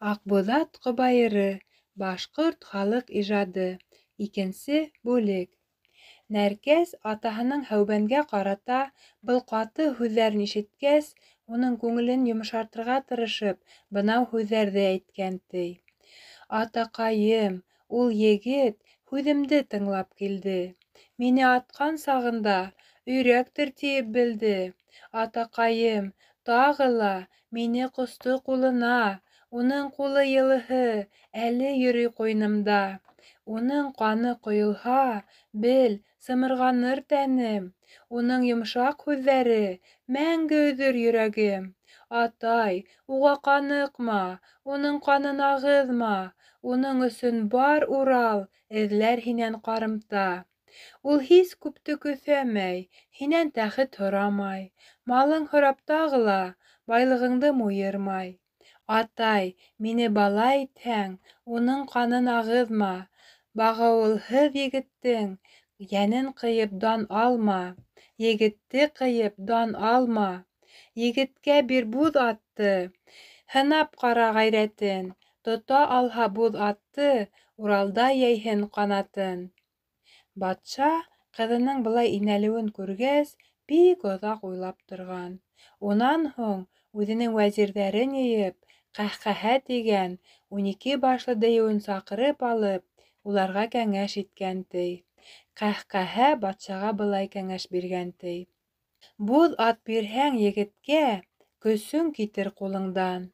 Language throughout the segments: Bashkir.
Аҡбуҙат ҡобайыры. Башҡорт халыҡ ижады. Икенсе бүлек. Нәркәс атаһының Һәүбәнгә ҡарата был ҡаты һүҙҙәрен ишеткәс, уның күңелен йомшартырға тырышып, бынау һүҙҙәрҙе әйткән ти: Атаҡайым, ул егет һүҙемде тыңлап килде. Мине атҡан сағында өйрәктер тиеп белде. Атаҡайым, тағы ла мине ҡосто ҡулына. Уның ҡулы йылыһы әле йөрөй ҡуйынымда. Уның ҡаны ҡойолһа, бел, сымырғаныр тәнем. Уның йомшаҡ һүҙҙәре мәңге өҙөр йөрәгем. Атай, уға ҡаныҡма, уның ҡанын ағыҙма. Уның өсөн бар Урал эҙләр һинән ҡарымта. Ул һис күпте көҫәмәй, һинән тәхет һорамай. Малың һорап тағы ла байлығыңды муйырмай. Атай, мине бала итһәң, уның ҡанын ағыҙма. Бағауылһыҙ егеттең йәнен ҡыйып дан алма. Егетте ҡыйып дан алма. Егеткә бир буҙ атты, һынап ҡара ғәйрәтен. Тота алһа буҙ атты, Уралда йәйһен ҡанатын. Батша, ҡыҙының былай инәлеүен күргәс, бик оҙаҡ уйлап торған. Унан һуң үҙенең вәзирҙәрен йыйып, Ҡәһҡәһә тигән 12 башлы дейеүен саҡырып алып, уларға кәңәш иткән ти. Ҡәһҡәһә батшаға былай кәңәш биргән ти: Буҙ ат бирһәң егеткә, көсөң китер ҡулыңдан.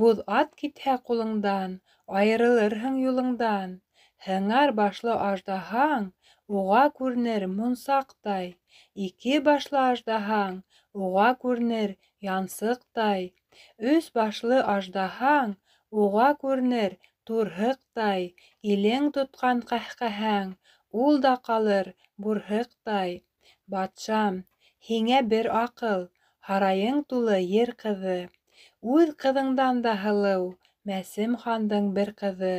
Буҙ ат китһә ҡулыңдан, айырылырһың юлыңдан. Һыңар башлы аждаһаң уға күренер мунсаҡтай. Ике башлы аждаһаң уға күренер янсыҡтай. Өс башлы аждаһаң уға күренер турһыҡтай. Илең тотҡан ҡәһҡәһәң ул да ҡалыр бурһыҡтай. Батшам, һиңә бер аҡыл, һарайың тулы ер ҡыҙы. Үҙ ҡыҙыңдан да һылыу Мәсем хандың бер ҡыҙы.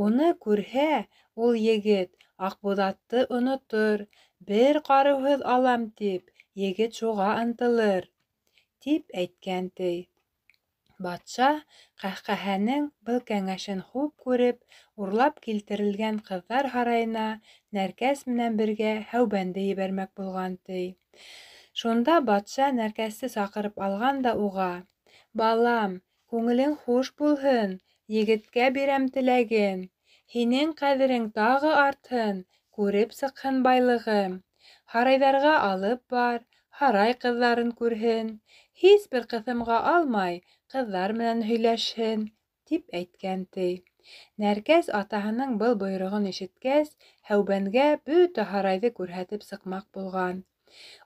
Уны күрһә, ул егет Аҡбуҙатты онотор, бер ҡарыуһыҙ алам тип, егет шуға ынтылыр, тип әйткән ти. Батша Ҡәһҡәһәнең был кәңәшен хуп күреп, урлап килтерелгән ҡыҙҙар һарайына Нәркәс менән бергә Һәүбәнде ебәрмәк булған ти. Шунда батша Нәркәсте саҡырып алған да уға: Балам, күңелең хуш булһын, егеткә бирәм теләген. Һинең ҡәҙерең тағы артһын, күреп сыҡһын байлығым. Һарайҙарға алып бар, һарай ҡыҙҙарын күрһен. Һис бер ҡыҫымға алмай, ҡыҙҙар менән һөйләшһен, тип әйткән ти. Нәркәс атаһының был бойороғон ишеткәс, Һәүбәнгә бөтә һарайҙы күрһәтеп сыҡмаҡ булған.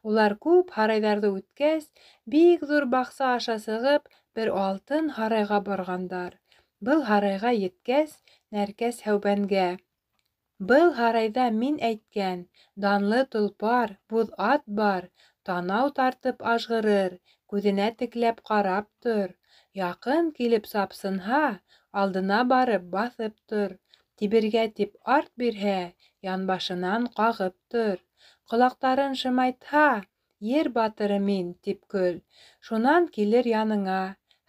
Улар күп һарайҙарҙы үткәс, бик ҙур баҡса аша сығып, бер алтын һарайға барғандар. Был һарайға еткәс, Нәркәс Һәүбәнгә: Был һарайҙа мин әйткән данлы толпар, буҙ ат бар, танау тартып ажғырыр, күҙенә текләп ҡарап тор. Яҡын килеп сапсынһа, алдына барып баҫып тор. Тибергә тип арт бирһә, янбашынан ҡағып тор. Ҡолаҡтарын шымайтһа, ер батыры мин, тип көл. Шунан килер яныңа,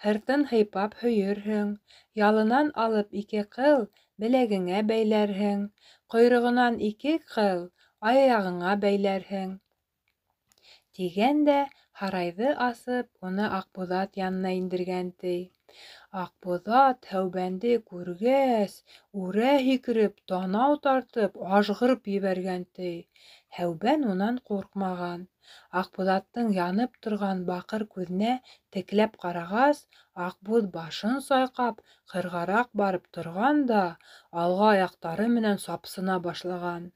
һыртын һыйпап һөйөрһөң. Ялынан алып ике ҡыл беләгеңә бәйләрһең. Ҡойроғонан ике ҡыл аяғыңа бәйләрһең, тигән дә һарайҙы асып, уны Аҡбуҙат янына индергән ти. Аҡбуҙат Һәүбәнде күргәс, үрә һикереп, танау тартып, ажғырып ебәргән ти. Һәүбән унан ҡурҡмаған. Аҡбуҙаттың янып торған баҡыр күҙенә текләп ҡарағас, Аҡбуҙ башын сайҡап, ҡырғараҡ барып торған да алғы аяҡтары менән сапсына башлаған.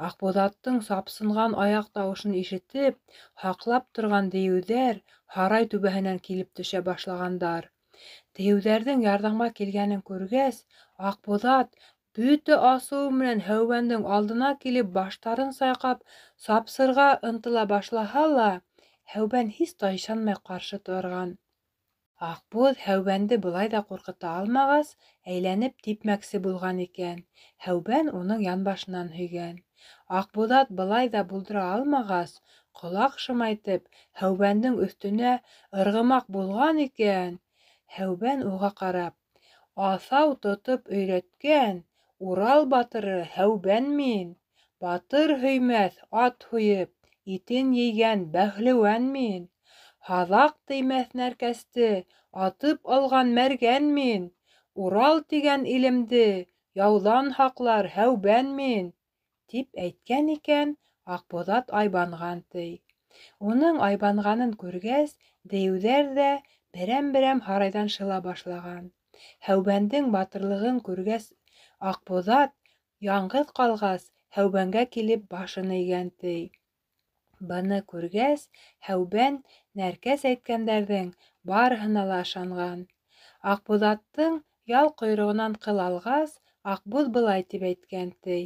Аҡбуҙаттың сапсынған аяҡ тауышын ишетеп, һаҡлап торған дейеүҙәр һарай түбәһенән килеп төшә башлағандар. Дейеүҙәрҙең ярҙамға килгәнен күргәс, Аҡбуҙат бөтә асыуы менән Һәүбәндең алдына килеп баштарын сайҡап сапсырға ынтыла башлаһа ла, Һәүбән һис тайшанмай ҡаршы торған. Аҡбуҙ Һәүбәнде былай ҙа ҡурҡыта алмағас, әйләнеп типмәксе булған икән. Һәүбән уның янбашынан һөйгән. Аҡбуҙат былай ҙа булдыра алмағас, ҡолаҡ шымайтып, Һәүбәндең өҫтөнә ырғымаҡ булған икән. Һәүбән уға ҡарап: Аҫау тотоп өйрәткән Урал батыры Һәүбән мин. Батыр һөймәҫ ат һуйып, итен ейгән бәһлеүән мин. Һаҙаҡ теймәҫ Нәркәсте атып алған мәргән мин. Урал тигән илемде яуҙан һаҡлар Һәүбән мин. Тип әйткән икән, Аҡбуҙат айбанған, ти. Уның айбанғанын күргәс, дейеүҙәр ҙә берәм-берәм һарайҙан шыла башлаған. Һәүбәндең батырлығын күргәс, Аҡбуҙат яңғыҙ ҡалғас, Һәүбәнгә килеп башын эйгән, ти. Быны күргәс, Һәүбән Нәркәс әйткәндәрҙең барыһына ла ышанған. Аҡбуҙаттың ял ҡойроғонан ҡыл алғас, Аҡбуҙ былай тип әйткән, ти.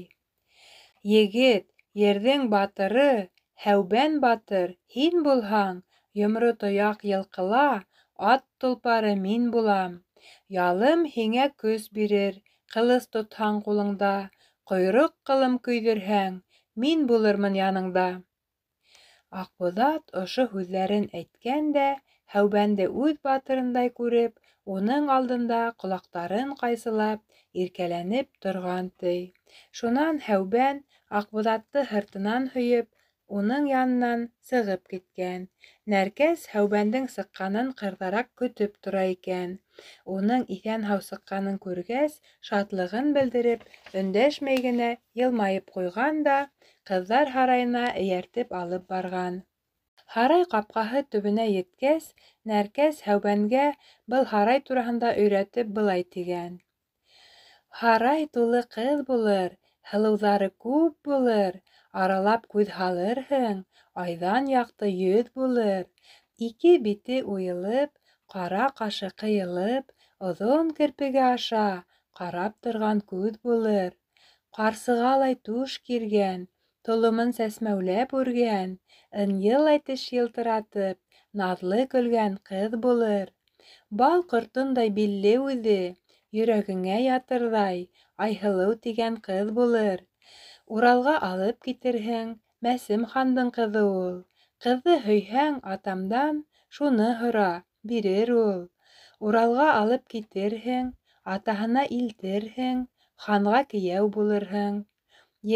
Егет, ерҙең батыры, Һәүбән батыр, һин булһаң, йомро тояҡ йылҡыла, ат толпары мин булам. Ялым һиңә көс бирер, ҡылыс тотһаң ҡулыңда, ҡойроҡ ҡылым көйҙөрһәң, мин булырмын яныңда. Аҡбуҙат ошо һүҙҙәрен әйткән дә, Һәүбәнде үҙ батырындай күреп, уның алдында ҡолаҡтарын ҡайсылап, иркәләнеп торған, ти. Шунан Һәүбән Аҡбуҙатты һыртынан һөйөп, уның янынан сығып киткән. Нәркәс Һәүбәндең сыҡҡанын ҡырҙараҡ көтөп тора икән. Уның иҫән-һау сыҡҡанын күргәс, шатлығын белдереп, өндәшмәй генә йылмайып ҡуйған да, ҡыҙҙар һарайына эйәртеп алып барған. Һарай ҡапҡаһы төбөнә еткәс, Нәркәс Һәүбәнгә был һарай тураһында өйрәтеп былай тигән. Һарай тулы ҡыҙ булыр, һылыуҙары күп булыр, аралап күҙ һалырһың, айҙан яҡты йөҙ булыр. Ике бите уйылып, ҡара ҡашы ҡыйылып, оҙон керпеге аша ҡарап торған күҙ булыр. Ҡарсығалай түш киргән, толомон сәсмәүләп үргән, ынйылай теш йылтыратып, наҙлы көлгән ҡыҙ булыр. Бал ҡортондай билле үҙе, йөрәгеңә ятырҙай, Айһылыу тигән ҡыҙ булыр. Уралға алып китерһең, Мәсем хандың ҡыҙы ул. Ҡыҙҙы һөйһәң, атамдан шуны һора, бирер ул. Уралға алып китерһең, атаһына илтерһең, ханға кейәү булырһың.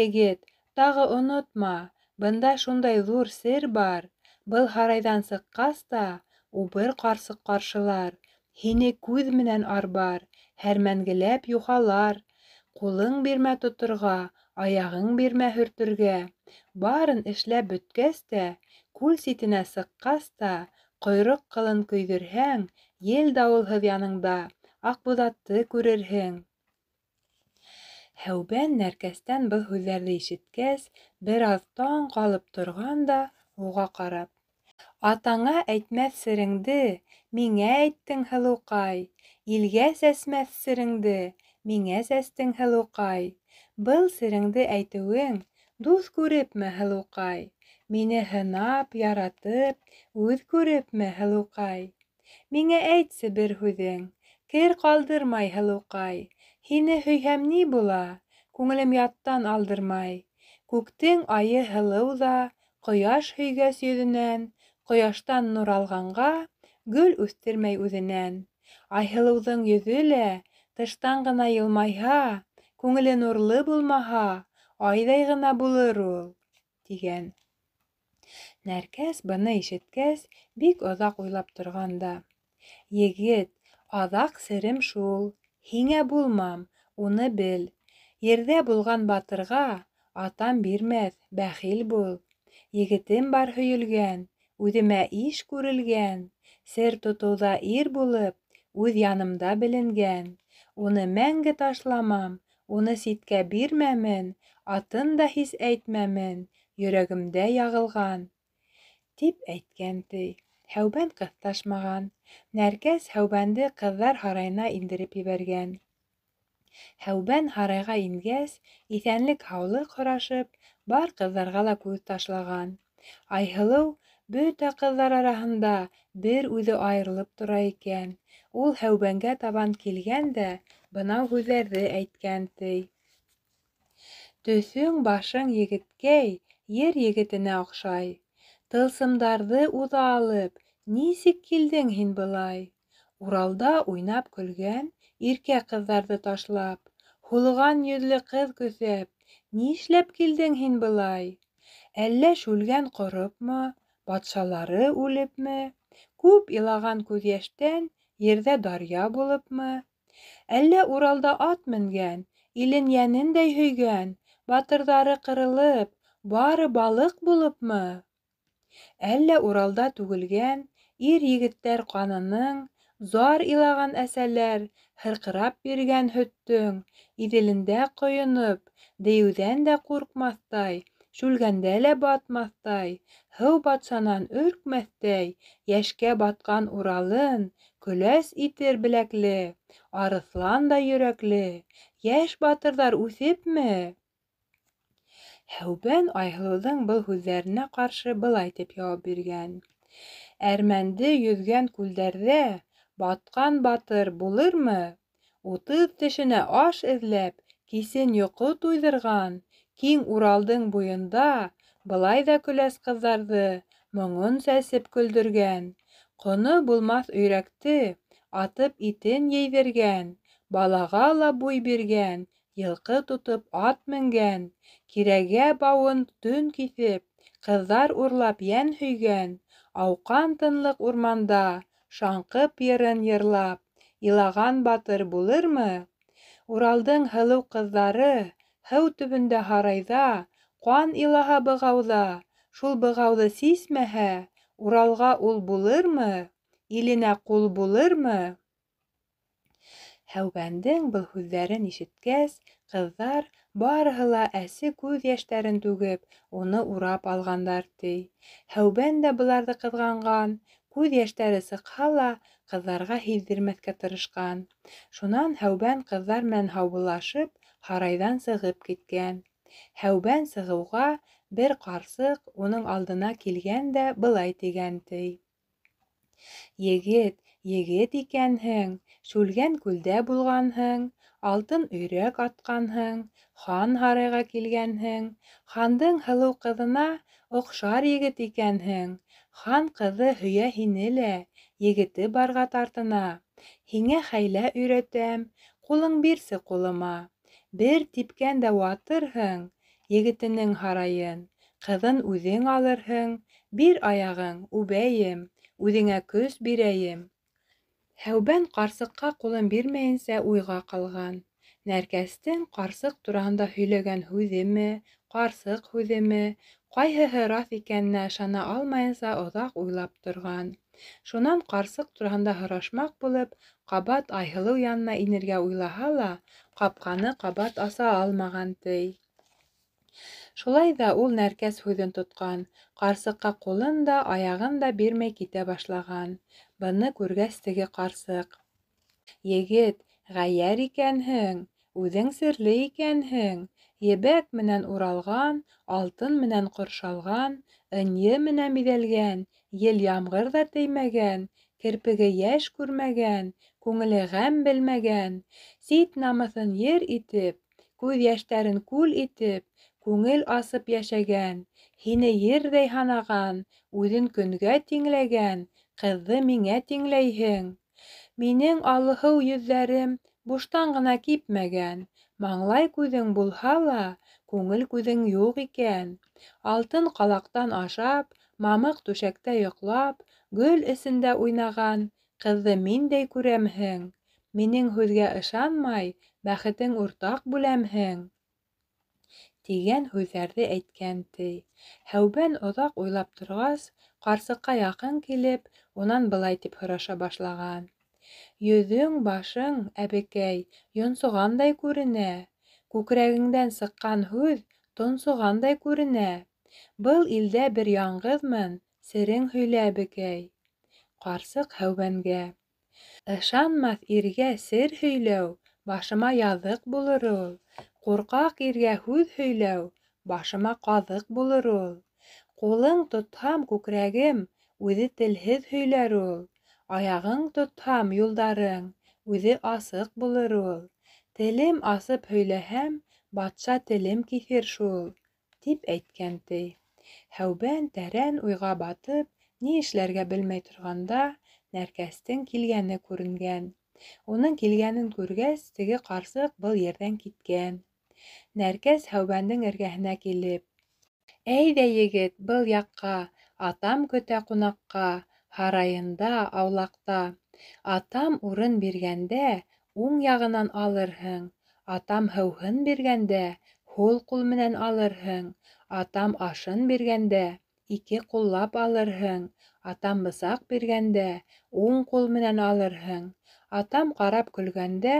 Егет, тағы онотма, бында шундай ҙур сер бар. Был һарайҙан сыҡҡас та, убыр ҡарсыҡ ҡаршылар, һине күҙ менән арбар, һәрмәнгеләп юхалар. Ҡулың бирмә тоторға, аяғың бирмә һөртөргә. Барын эшләп бөткәс тә, күл ситенә сыҡҡас та, ҡойроҡ ҡылын көйҙөрһәң, ел-дауылһыҙ яныңда Аҡбуҙатты күрерһең. Һәүбән Нәркәстән был һүҙҙәрҙе ишеткәс, бер аҙ таң ҡалып торған да, уға ҡарап: Атаңа әйтмәҫ сереңде миңә әйттең, һылыуҡай, илгә сәсмәҫ сереңде миңә сәстең, һылыуҡай. Был сереңде әйтеүең дуҫ күрепме, һылыуҡай? Мине һынап, яратып, үҙ күрепме, һылыуҡай? Миңә әйтсе бер һүҙең, кер ҡалдырмай, һылыуҡай. Һине һөйһәм ни була, күңелем яттан алдырмай. Күктең айы һылыу ҙа, ҡояш һөйгәс йөҙөнән, ҡояштан нур алғанға, гөл үҫтермәй үҙенән. Айһылыуҙың йөҙө лә тыштан ғына йылмайһа, күңеле нурлы булмаһа, айҙай ғына булыр ул, тигән. Нәркәс быны ишеткәс, бик оҙаҡ уйлап торған да: Егет, аҙаҡ серем шул, һиңә булмам, уны бел. Ерҙә булған батырға атам бирмәҫ, бәхил бул. Егетем бар һөйөлгән, үҙемә иш күрелгән, сер тотоуҙа ир булып, үҙ янымда беленгән. Уны мәңге ташламам, уны ситкә бирмәмен, атын да һис әйтмәмен, йөрәгемдә яғылған. Тип әйткән, ти. Һәүбән ҡыҫташмаған. Нәркәс Һәүбәнде ҡыҙҙар һарайына индереп ебәргән. Һәүбән һарайға ингәс, иҫәнлек-һаулыҡ һорашып, бар ҡыҙҙарға ла күҙ ташлаған. Айһылыу бөтә ҡыҙҙар араһында бер үҙе айырылып тора икән. Ул Һәүбәнгә табан килгән дә бынау һүҙҙәрҙе әйткән, ти. Төҫөң башың, егеткәй, ер егетенә оҡшай. Тылсымдарҙы уҙа алып, нисек килдең һин былай? Уралда уйнап көлгән иркә ҡыҙҙарҙы ташлап, һулыған йөҙлө ҡыҙ көҫәп, нишләп килдең һин былай? Әллә Шүлгән ҡоропмо, батшалары үлепме, күп илаған күҙ йәштән ерҙә даръя булыпмы? Әллә Уралда ат менгән, илен йәнендәй һөйгән, батырҙары ҡырылып, бары балыҡ булыпмы? Әллә Уралда түгелгән ир-егеттәр ҡанының, зар илаған әсәләр һырҡырап биргән һөттөң, Иҙелендә ҡойоноп, дейеүҙән дә ҡурҡмаҫтай, Шүлгәндә лә батмаҫтай, һыу батшанан өркмәҫтәй, йәшкә батҡан Уралын көләс итер беләкле, арыҫландай йөрәкле, йәш батырҙар үҫепме? Һәүбән Айһылыуҙың был һүҙҙәренә ҡаршы былай тип яуап биргән: Әрмәнде йөҙгән күлдәрҙә батҡан батыр булырмы? 30 тешенә аш эҙләп, кисен йоҡо туйҙырған, киң Уралдың буйында былай ҙа көләс ҡыҙҙарҙы моңон сәсеп көлдөргән, ҡоно булмаҫ өйрәкте атып итен ейҙергән, балаға ла буй биргән, йылҡы тотоп ат менгән, кирәгә бауын төн киҫеп, ҡыҙҙар урлап йән һөйгән, ауҡан тынлыҡ урманда шаңҡып йырын йырлап, илаған батыр булырмы? Уралдың һылыу ҡыҙҙары һыу төбөндә һарайҙа, ҡан илаһа бығауҙа, шул бығауҙы сисмәһә, Уралға ул булырмы? Иленә ҡул булырмы? Һәүбәндең был һүҙҙәрен ишеткәс, ҡыҙҙар барыһы ла әсе күҙ йәштәрен түгеп, уны урап алғандар, ти. Һәүбән дә быларҙы ҡыҙғанған, күҙ йәштәре сыҡһа ла, ҡыҙҙарға һиҙҙермәҫкә тырышҡан. Шунан Һәүбән ҡыҙҙар менән һаубуллашып, һарайҙан сығып киткән. Һәүбән сығыуға бер ҡарсыҡ уның алдына килгән дә былай тигән, ти. Егет, егет икәнһең, Шүлгән күлдә булғанһың, алтын өйрәк атҡанһың, хан һарайға килгәнһең, хандың һылыу ҡыҙына оҡшар егет икәнһең, хан ҡыҙы һөйә һине лә, егете барға тартына, һиңә хәйлә өйрәтәм, ҡулың бирсе ҡулыма, бер типкән дә ватырһың егетенең һарайын, ҡыҙын үҙең алырһың, бир аяғың, үбәйем, үҙеңә көс бирәйем. Һәүбән ҡарсыҡҡа ҡулын бирмәйенсә уйға ҡалған. Нәркәстең ҡарсыҡ тураһында һөйләгән һүҙеме, ҡарсыҡ һүҙеме, ҡайһыһы раҫ икәненә ышана алмайынса оҙаҡ уйлап торған. Шунан ҡарсыҡ тураһында һорашмаҡ булып, ҡабат Айһылыу янына инергә уйлаһа ла, ҡапҡаны ҡабат аса алмаған, ти. Шулай ҙа ул Нәркәс һүҙен тотҡан, ҡарсыҡҡа ҡулын да, аяғын да бирмәй китә башлаған. Быны күргәс теге ҡарсыҡ: Егет, ғәйәр икәнһең, үҙең серле икәнһең, ебәк менән уралған, алтын менән ҡоршалған, ынйы менән биҙәлгән, ел-ямғыр ҙа теймәгән, керпеге йәш күрмәгән, күңеле ғәм белмәгән, сит намыҫын ер итеп, күҙ йәштәрен күл итеп, күңел асып йәшәгән, һине ерҙәй һанаған, үҙен көнгә тиңләгән, ҡыҙҙы миңә тиңләйһең. Минең алһыу йөҙҙәрем буштан ғына кипмәгән, маңлай күҙең булһа ла, күңел күҙең юҡ икән. Алтын ҡалаҡтан ашап, мамыҡ түшәктә йоҡлап, гөл эсендә уйнаған ҡыҙҙы миндәй күрәмһең. Минең һүҙгә ышанмай, бәхетең уртаҡ бүләмһең. Тигән һүҙҙәрҙе әйткән, ти. Һәүбән оҙаҡ уйлап торғас, ҡарсыҡҡа яҡын килеп, унан былай тип һораша башлаған: Йөҙөң, башың, әбекәй, йонсоғандай күренә, күкрәгеңдән сыҡҡан һүҙ тонсоғандай күренә. Был илдә бер яңғыҙмын, серең һөйлә, әбекәй. Ҡарсыҡ Һәүбәнгә: Ышанмаҫ иргә сер һөйләү, башыма яҙыҡ булыр ул. Ҡурҡаҡ иргә һүҙ һөйләү, башыма ҡаҙыҡ булыр ул. Ҡулың тотһам, күкрәгем үҙе телһеҙ һөйләр ул. Аяғың тотһам, юлдарың үҙе асыҡ булыр ул. Телем асып һөйләһәм, батша телем киҫер шул, тип әйткән, ти. Һәүбән тәрән уйға батып, ни эшләргә белмәй торғанда, Нәркәстең килгәне күренгән. Уның килгәнен күргәс, теге ҡарсыҡ был ерҙән киткән. Нәркәс Һәүбәндең эргәһенә килеп: "Әйҙә, егет, был яҡҡа, атам көтә ҡунаҡҡа, һарайында, аулаҡта. Атам урын биргәндә, уң яғынан алырһың, атам һыуһын биргәндә, һул ҡул менән алырһың, атам ашын биргәндә, ике ҡуллап алырһың, атам бысаҡ биргәндә, уң ҡул менән алырһың, атам ҡарап көлгәндә,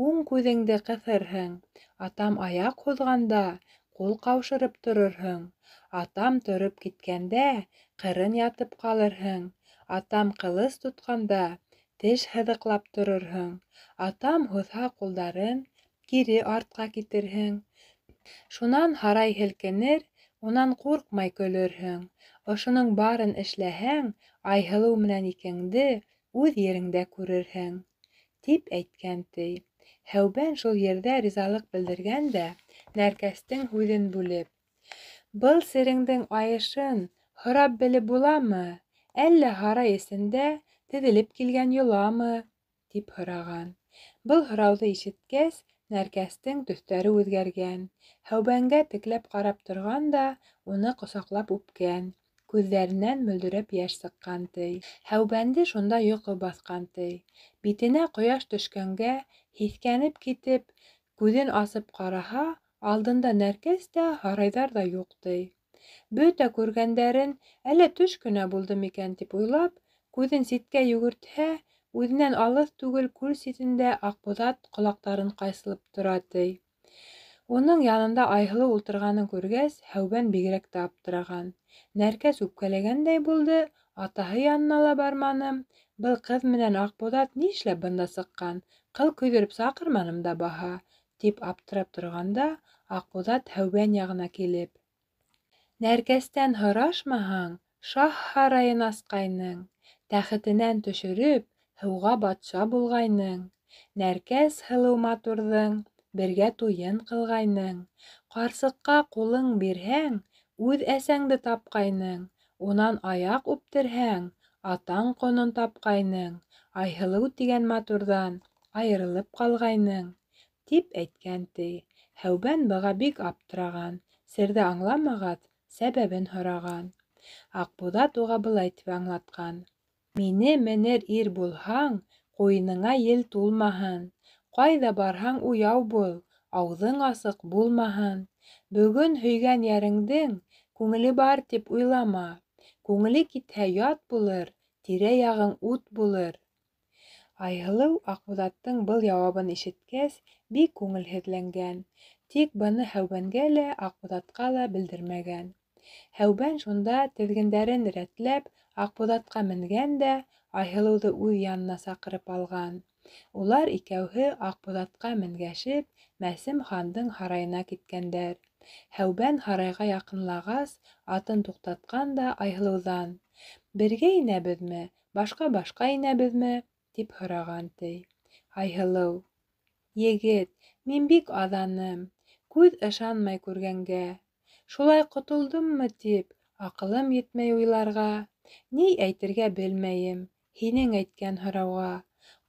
уң күҙеңде ҡыҫырһың, атам аяҡ һуҙғанда, ҡул ҡаушырып торорһоң, атам тороп киткәндә, ҡырын ятып ҡалырһың, атам ҡылыс тотҡанда, теш һыҙыҡлап торорһоң, атам һуҙһа ҡулдарын, кире артҡа китерһең. Шунан һарай һелкенер, унан ҡурҡмай көлөрһөң. Ошоноң барын эшләһәң, Айһылыу менән икеңде үҙ ереңдә күрерһең", тип әйткән, ти. Һәүбән шул ерҙә ризалыҡ белдергән дә, Нәркәстең һүҙен бүлеп: "Был сереңдең айышын һорап белеп буламы, әллә һарай эсендә теҙелеп килгән йоламы?" — тип һораған. Был һорауҙы ишеткәс, Нәркәстең төҫтәре үҙгәргән. Һәүбәнгә текләп ҡарап торған да, уны ҡосаҡлап үпкән. Күҙҙәренән мөлдөрәп йәш сыҡҡан, ти. Һәүбәнде шунда йоҡо баҫҡан, ти. Битенә ҡояш төшкәнгә, һиҫкәнеп китеп, күҙен асып ҡараһа, алдында Нәркәс тә, һарайҙар ҙа юҡ, ти. Бөтә күргәндәрен әллә төш кенә булды микән тип уйлап, күҙен ситкә йүгертһә, үҙенән алыҫ түгел күл ситендә Аҡбуҙат ҡолаҡтарын ҡайсылып тора, ти. Уның янында Айһылыу ултырғанын күргәс, Һәүбән бигерәк тә аптыраған. Нәркәс үпкәләгәндәй булды, атаһы янына ла барманым, был ҡыҙ менән Аҡбуҙат ни эшләп бында сыҡҡан, ҡыл көйҙөрөп саҡырманым да баһа, тип аптырап торғанда, Аҡбуҙат Һәүбән яғына килеп: "Нәркәстән һорашмаһаң, шаһ һарайын асҡайның, тәхетенән төшөрөп, һыуға батша булғайның, Нәркәс һылыу матурҙың бергә туйын ҡылғайның, ҡарсыҡҡа ҡулың бирһәң, үҙ әсәңде тапҡайның, унан аяҡ үптерһәң, атаң ҡонон тапҡайның, Айһылыу тигән матурҙан айырылып ҡалғайның", тип әйткән, ти. Һәүбән быға бик аптыраған, серҙе аңламағас, сәбәбен һораған. Аҡбуҙат уға былай тип аңлатҡан: "Мине менер ир булһаң, ҡуйыныңа ел тулмаһын, ҡайҙа барһаң уяу бул, ауыҙың асыҡ булмаһын. Бөгөн һөйгән йәреңдең күңеле бар тип уйлама, күңеле китһә ят булыр, тирә-яғың ут булыр". Айһылыу Аҡбуҙаттың был яуабын ишеткәс, бик күңелһеҙләнгән. Тик быны Һәүбәнгә лә, Аҡбуҙатҡа ла белдермәгән. Һәүбән шунда теҙгендәрен рәтләп, Аҡбуҙатҡа менгән дә Айһылыуҙы үҙ янына саҡырып алған. Улар икәүһе Аҡбуҙатҡа менгәшеп, Мәсем хандың һарайына киткәндәр. Һәүбән һарайға яҡынлағас, атын туҡтатҡан да Айһылыуҙан: "Бергә инәбеҙме, башҡа-башҡа инәбеҙме?" — тип һораған, ти. Айһылыу: "Егет, мин бик аҙаным, күҙ ышанмай күргәнгә. Шулай ҡотолдоммо тип, аҡылым етмәй уйларға. Ни әйтергә белмәйем һинең әйткән һорауға.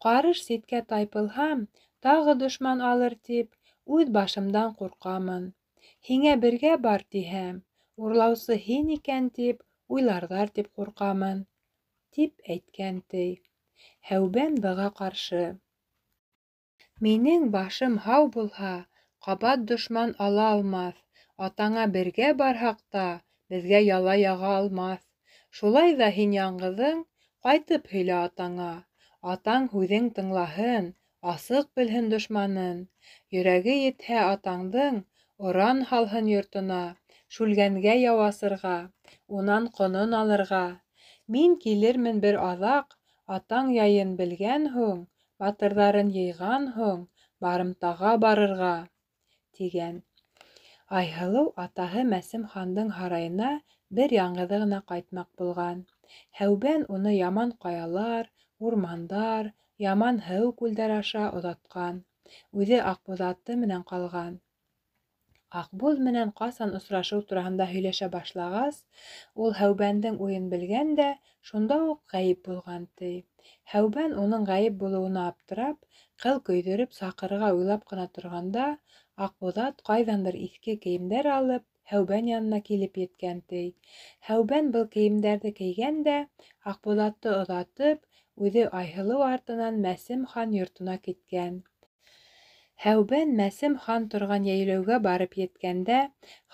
Ҡарыш ситкә тайпылһам, тағы дошман алыр тип, үҙ башымдан ҡурҡамын. Һиңә бергә бар тиһәм, урлаусы һин икән тип уйларҙар тип ҡурҡамын", тип әйткән, ти. Һәүбән быға ҡаршы: "Минең башым һау булһа, ҡабат дошман ала алмаҫ, атаңа бергә барһаҡ та, беҙгә яла яға алмаҫ. Шулай ҙа һин яңғыҙың ҡайтып һөйлә атаңа. Атаң һүҙең тыңлаһын, асыҡ белһен дошманын. Йөрәге етһә атаңдың, оран һалһын йортона, Шүлгәнгә яу асырға, унан ҡонон алырға. Мин килермен бер аҙаҡ, атаң яйын белгән һуң, батырҙарын йыйған һуң, барымтаға барырға", тигән. Айһылыу атаһы Мәсем хандың һарайына бер яңғыҙы ғына ҡайтмаҡ булған. Һәүбән уны яман ҡаялар, урмандар, яман һыу-күлдәр аша оҙатҡан. Үҙе Аҡбуҙаты менән ҡалған. Аҡбуҙ менән ҡасан осрашыу тураһында һөйләшә башлағас, ул Һәүбәндең уйын белгән дә, шунда уҡ ғәйеп булған, ти. Һәүбән уның ғәйеп булыуына аптырап, ҡыл көйҙөрөп саҡырырға уйлап ҡына торғанда, Аҡбуҙат ҡайҙандыр иҫке кейемдәр алып, Һәүбән янына килеп еткән, ти. Һәүбән был кейемдәрҙе кейгән дә, Аҡбуҙатты оҙатып, үҙе Айһылыу артынан Мәсем хан йортона киткән. Һәүбән Мәсем хан торған йәйләүгә барып еткәндә,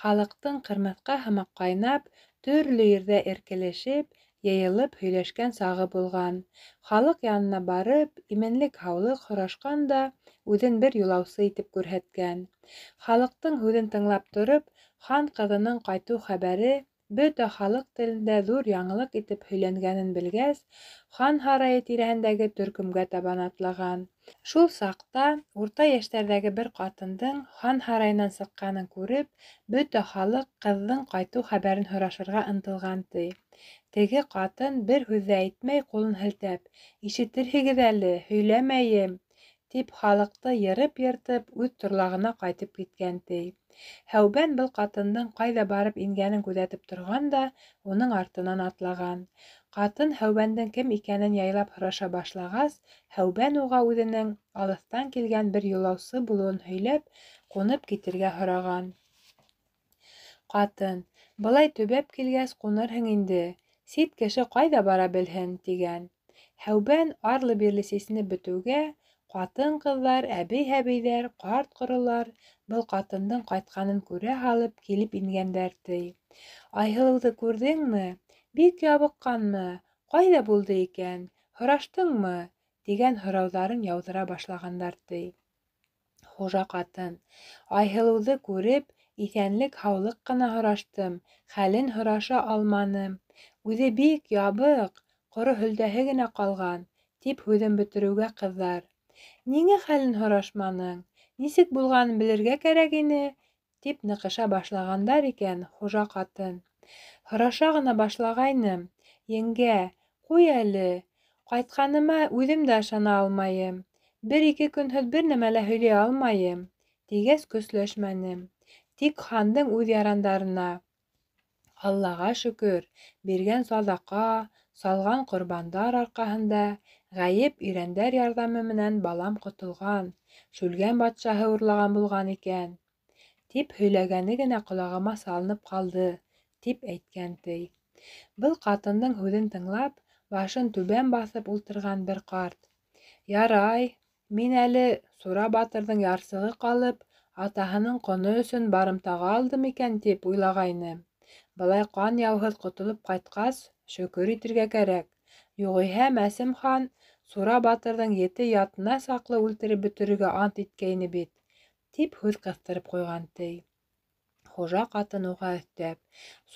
халыҡтың ҡырмыҫҡа һымаҡ ҡайнап, төрлө ерҙә эркелешеп, йыйылып һөйләшкән сағы булған. Халыҡ янына барып, именлек-һаулыҡ һорашҡан да, үҙен бер юлаусы итеп күрһәткән. Халыҡтың һүҙен тыңлап тороп, хан ҡыҙының ҡайтыу хәбәре бөтә халыҡ телендә ҙур яңылыҡ итеп һөйләнгәнен белгәс, хан һарайы тирәһендәге төркөмгә табан атлаған. Шул саҡта урта йәштәрҙәге бер ҡатындың хан һарайынан сыҡҡанын күреп, бөтә халыҡ ҡыҙҙың ҡайтыу хәбәрен һорашырға ынтылған, ти. Теге ҡатын бер һүҙ ҙә әйтмәй ҡулын һелтәп, «Ишетерһегеҙ әле, һөйләмәйем», тип халыҡты йырып-йыртып үҙ торлағына ҡайтып киткән, ти. Һәүбән был ҡатындың ҡайҙа барып ингәнен күҙәтеп торған да, уның артынан атлаған. Ҡатын Һәүбәндең кем икәнен яйлап һораша башлағас, Һәүбән уға үҙенең алыҫтан килгән бер юлаусы булыуын һөйләп, ҡунып китергә һораған. Ҡатын: "Былай төбәп килгәс, ҡунырһың инде, сит кеше ҡайҙа бара белһен", тигән. Һәүбән арлы-бирле сисенеп бөтөүгә, ҡатын-ҡыҙҙар, әбей-һәбейҙәр, ҡарт-ҡоролар был ҡатындың ҡайтҡанын күрә һалып килеп ингәндәр, ти. «Айһылыуҙы күрҙеңме? Бик ябыҡҡанмы? Ҡайҙа булды икән? Һораштыңмы?» тигән һорауҙарын яуҙыра башлағандар, ти. Хужа ҡатын: «Айһылыуҙы күреп, иҫәнлек-һаулыҡ ҡына һораштым, хәлен һораша алманым. Үҙе бик ябыҡ, ҡоро һөлдәһе генә ҡалған», тип һүҙен бөтөрөүгә ҡыҙҙар: «Ниңә хәлен һорашманың? Нисек булғанын белергә кәрәк ине», тип ныҡыша башлағандар икән, хужа ҡатын: «Һораша ғына башлағайным, еңгә, ҡуй әле, ҡайтҡаныма үҙем дә ышана алмайым, бер-ике көнһөҙ бер нәмә лә һөйләй алмайым», тигәс көсләшмәнем. Тик хандың үҙ ярандарына: «Аллаға шөкөр, биргән саҙаҡа, салған ҡорбандар арҡаһында, ғәйеп өйрәндәр ярҙамы менән балам ҡотолған, Шүлгән батшаһы урлаған булған икән», тип һөйләгәне генә ҡолағыма салынып ҡалды, тип әйткән, ти. Был ҡатындың һүҙен тыңлап, башын түбән баҫып ултырған бер ҡарт: «Ярай, мин әле Сура батырҙың ярсығы ҡалып, атаһының ҡоно өсөн барымтаға алдым икән, тип уйлағайным. Былай ҡан яуһыҙ ҡотолоп ҡайтҡас, шөкөр итергә кәрәк. Юғиһә Мәсем хан Сура батырҙың ете ятына саҡлы үлтереп бөтөрөргә ант иткәйне бит», тип һүҙ ҡыҫтырып ҡуйған, ти. Хужа ҡатын уға өҫтәп: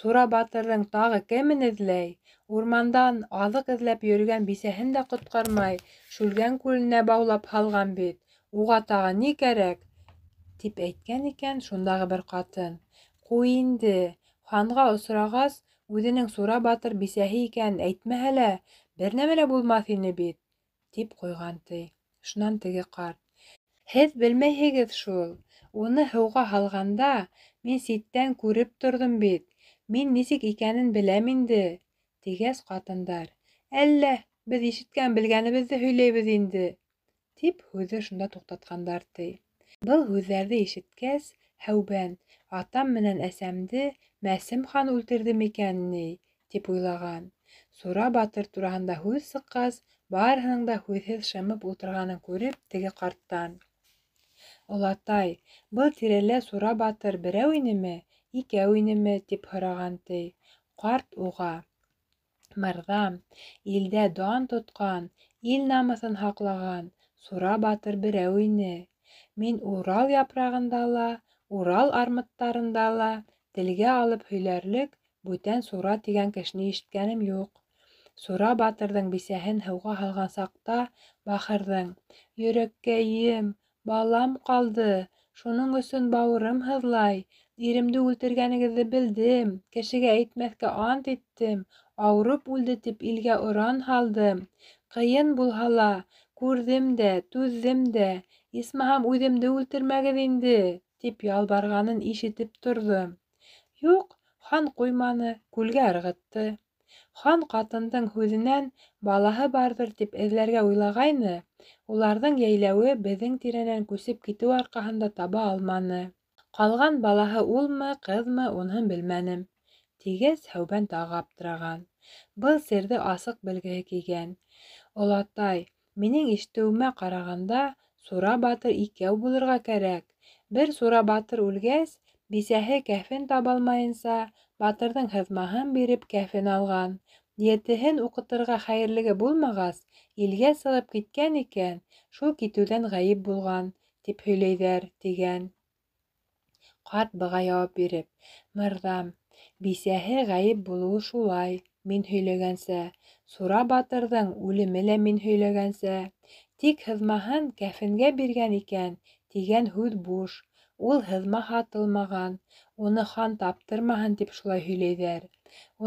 «Сура батырҙың тағы кемен эҙләй? Урмандан аҙыҡ эҙләп йөрөгән бисәһен дә ҡотҡармай, Шүлгән күленә баулап һалған бит. Уға тағы ни кәрәк?» тип әйткән икән, шундағы бер ҡатын: «Ҡуй инде, ханға осрағас, үҙенең Сура батыр бисәһе икәнен әйтмәһә лә, бер нәмә лә булмаҫ ине бит», тип ҡуйған, ти. Шунан теге ҡарт: «Һеҙ белмәйһегеҙ шул, уны һыуға һалғанда мин ситтән күреп торҙом бит, мин нисек икәнен беләм инде», тигәс, ҡатындар: «Әллә, беҙ ишеткән-белгәнебеҙҙе һөйләйбеҙ инде», тип һүҙҙе шунда туҡтатҡандар, ти. Был һүҙҙәрҙе ишеткәс, Һәүбән: «Атам менән әсәмде Мәсем хан үлтерҙе микән ни?» тип уйлаған. Сура батыр тураһында һүҙ сыҡҡас, барыһының да һүҙһеҙ шымып ултырғанын күреп, теге ҡарттан: «Олатай, был тирәлә Сура батыр берәү инеме, икәү инеме?» тип һораған, ти. Ҡарт уға: «Мырҙам, илдә дан тотҡан, ил намыҫын һаҡлаған Сура батыр берәү ине. Мин Урал япрағында ла, Урал армыттарында ла телгә алып һөйләрлек бүтән Сура тигән кешене ишеткәнем юҡ. Сура батырҙың бисәһен һыуға һалған саҡта бахырҙың: «Йөрәккәйем, балам ҡалды, шуның өсөн бауырым һыҙлай, иремде үлтергәнегеҙҙе белдем, кешегә әйтмәҫкә ант иттем, ауырып үлде тип илгә оран һалдым. Ҡыйын булһа ла, күрҙем дә, түҙҙем дә, исмаһам үҙемде үлтермәгеҙ инде», Тип ялбарғанын ишетеп торҙом. Юҡ, хан ҡуйманы, күлгә ырғытты. Хан ҡатындың һүҙенән балаһы барҙыр тип эҙләргә уйлағайны, уларҙың йәйләүе беҙҙең тирәнән күсеп китеү арҡаһында таба алманы. Ҡалған балаһы улмы, ҡыҙмы, уныһын белмәнем. Тигәс, Һәүбән тағы аптыраған. Был серҙе асыҡ белгеһе килгән. Олатай, минең ишетеүемә ҡарағанда, Сура батыр икәү булырға кәрәк. Бер Сура батыр үлгәс, бисәһе кәфен табалмайынса, батырҙың һыҙмаһын биреп кәфен алған. Етеһен уҡытырға хәйерлеге булмағас, илгә сығып киткән икән, шул китеүҙән ғәйеп булған, тип һөйләйҙәр, тигән. Ҡарт быға яуап биреп: "Мырҙам, бисәһе ғәйеп булыуы шулай, мин һөйләгәнсә, Сура батырҙың үлеме лә мин һөйләгәнсә. Тик һыҙмаһын кәфенгә биргән икән, тигән һүҙ буш. Ул һыҙма һатылмаған, уны хан таптырмаһын тип шулай һөйләйҙәр.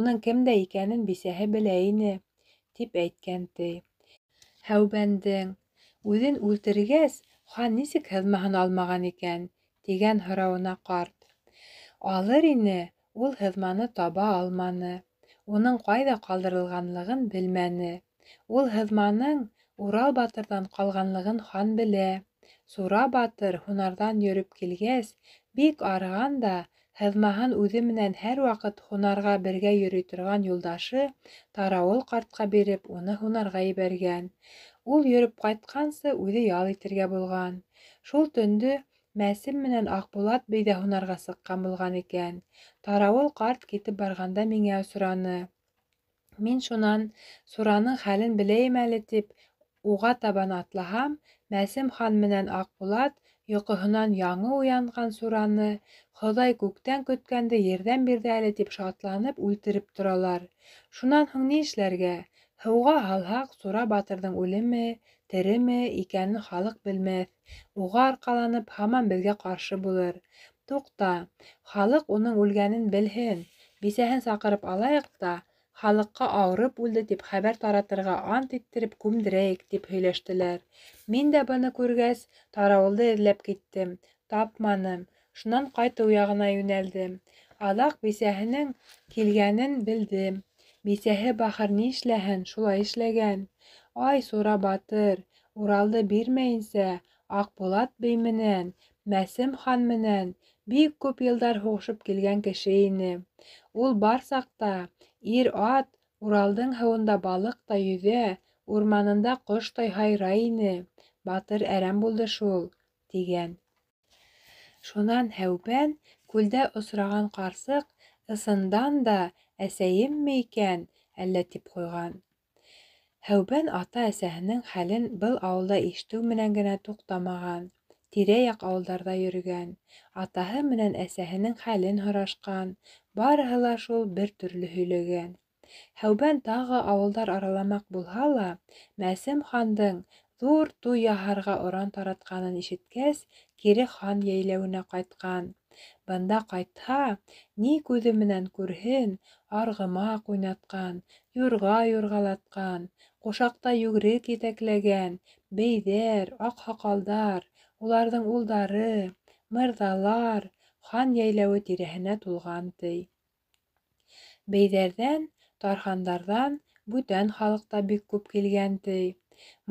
Уның кемдә икәнен бисәһе белә ине", тип әйткән ти. Һәүбәндең: "Үҙен үлтергәс, хан нисек һыҙмаһын алмаған икән?" тигән һорауына ҡарт: "Алыр ине, ул һыҙманы таба алманы. Уның ҡайҙа ҡалдырылғанлығын белмәне. Ул һыҙманың Урал батырҙан ҡалғанлығын хан белә. Сура батыр һунарҙан йөрөп килгәс, бик арыған да, һыҙмаһын үҙе менән һәр ваҡыт һунарға бергә йөрөй торған юлдашы Тарауыл ҡартҡа биреп, уны һунарға ебәргән. Ул йөрөп ҡайтҡансы, үҙе ял итергә булған. Шул төндө Мәсем менән Аҡбулат бей ҙә һунарға сыҡҡан булған икән. Тарауыл ҡарт китеп барғанда миңә осраны. Мин шунан Сураның хәлен беләйем әле тип, уға табан атлаһам, Мәсем хан менән Аҡбулат йоҡоһонан яңы уянған Сураны Хоҙай күктән көткәнде ерҙән бирҙе әле тип шатланып үлтереп торалар. Шунан һуң ни эшләргә? Һыуға һалһаҡ, Сура батырҙың үлеме, тереме икәнен халыҡ белмәҫ, уға арҡаланып һаман беҙгә ҡаршы булыр. Туҡта, халыҡ уның үлгәнен белһен, бисәһен саҡырып алайыҡ та, халыҡҡа ауырып үлде тип хәбәр таратырға ант иттереп күмдерәйек, тип һөйләштеләр. Мин дә быны күргәс, Тарауылды эҙләп киттем, тапманым. Шунан ҡайтыу яғына йүнәлдем. Аҙаҡ бисәһенең килгәнен белдем. Бисәһе бахыр ни эшләһен, шулай эшләгән. Ай, Сура батыр, Уралды бирмәйенсә, Аҡбулат бей менән, Мәсем хан менән бик күп йылдар һуғышып килгән кеше ине. Ул бар саҡта ир-ат Уралдың һыуында балыҡтай йөҙә, урманында ҡоштай һайрай ине. Батыр әрәм булды шул, тигән. Шунан Һәүбән күлдә осраған ҡарсыҡ ысындан да әсәйемме икән әллә тип ҡуйған. Һәүбән ата-әсәһенең хәлен был ауылда ишетеү менән генә туҡтамаған, тирә-яҡ ауылдарҙа йөрөгән, атаһы менән әсәһенең хәлен һорашҡан, барыһы ла шул бер төрлө һөйләгән. Һәүбән тағы ауылдар араламаҡ булһа ла, Мәсем хандың ҙур туй яһарға оран таратҡанын ишеткәс, кире хан йәйләүенә ҡайтҡан. Бында ҡайтһа, ни күҙе менән күрһен, арғымаҡ уйнатҡан, юрға юрғалатҡан, ҡушаҡта йүгерек етәкләгән, бейҙәр, аҡһаҡалдар, уларҙың улдары, мырҙалар хан йәйләүе тирәһенә тулған, ти. Бейҙәрҙән, тархандарҙан бүтән халыҡ та бик күп килгән, ти.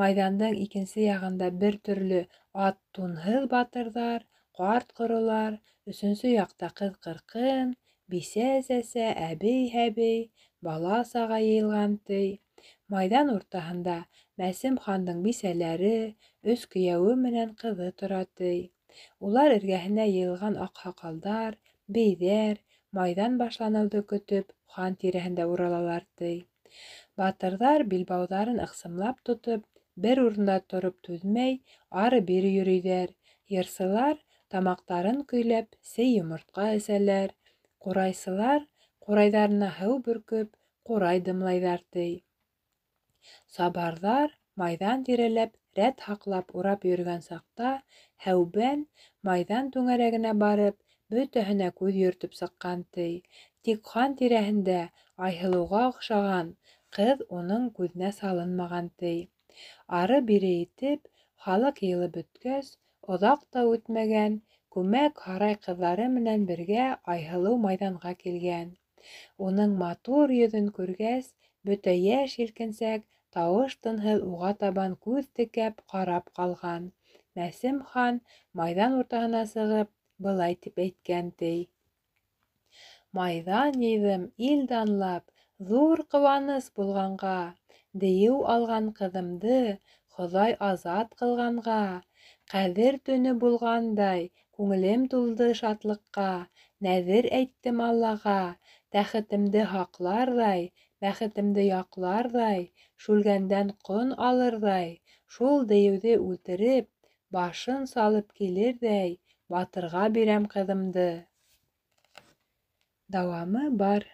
Майҙандың икенсе яғында бер төрлө ат-тунһыҙ батырҙар, ҡарт-ҡоролар, өсөнсө яҡта ҡыҙ-ҡырҡын, бисә-сәсә, әбей-һәбей, бала-саға йыйылған, ти. Майҙан уртаһында Мәсем хандың бисәләре, өс кейәүе менән ҡыҙы тора, ти. Улар эргәһенә йыйылған аҡһаҡалдар, бейҙәр, майҙан башланыуҙы көтөп, хан тирәһендә уралалар, ти. Батырҙар билбауҙарын ыҡсымлап тотоп, бер урында тороп түҙмәй, ары-бире йөрөйҙәр. Йырсылар тамаҡтарын көйләп, сей йомортҡа эсәләр. Ҡурайсылар ҡурайҙарына һыу бөркөп, ҡурай дымлайҙар, ти. Сабарҙар майҙан тирәләп рәт һаҡлап урап йөрөгән саҡта Һәүбән майҙан түңәрәгенә барып, бөтәһенә күҙ йөрөтөп сыҡҡан, ти. Тик хан тирәһендә Айһылыуға оҡшаған ҡыҙ уның күҙенә салынмаған, ти. Ары-бире итеп, халыҡ йыйылып бөткәс, Оҙаҡ та үтмәгән, күмәк һарай ҡыҙҙары менән бергә Айһылыу майҙанға килгән. Уның матур йөҙөн күргәс, бөтә йәш-елкенсәк тауыш-тынһыҙ уға табан күҙ текәп ҡарап ҡалған. Мәсем хан майҙан уртаһына сығып, былай тип әйткән, ти. Майҙан йыйҙым ил данлап, ҙур ҡыуаныс булғанға, Дейеү алған ҡыҙымды Хоҙай азат ҡылғанға, Ҡәҙер төнө булғандай, күңелем тулды шатлыҡҡа, Нәҙер әйттем Аллаға, тәхетемде һаҡларҙай, Бәхетемде яҡларҙай, Шүлгәндән ҡон алырҙай, Шул дейеүҙе үлтереп, башын салып килерҙәй, Батырға бирәм ҡыҙымды. Дауамы бар.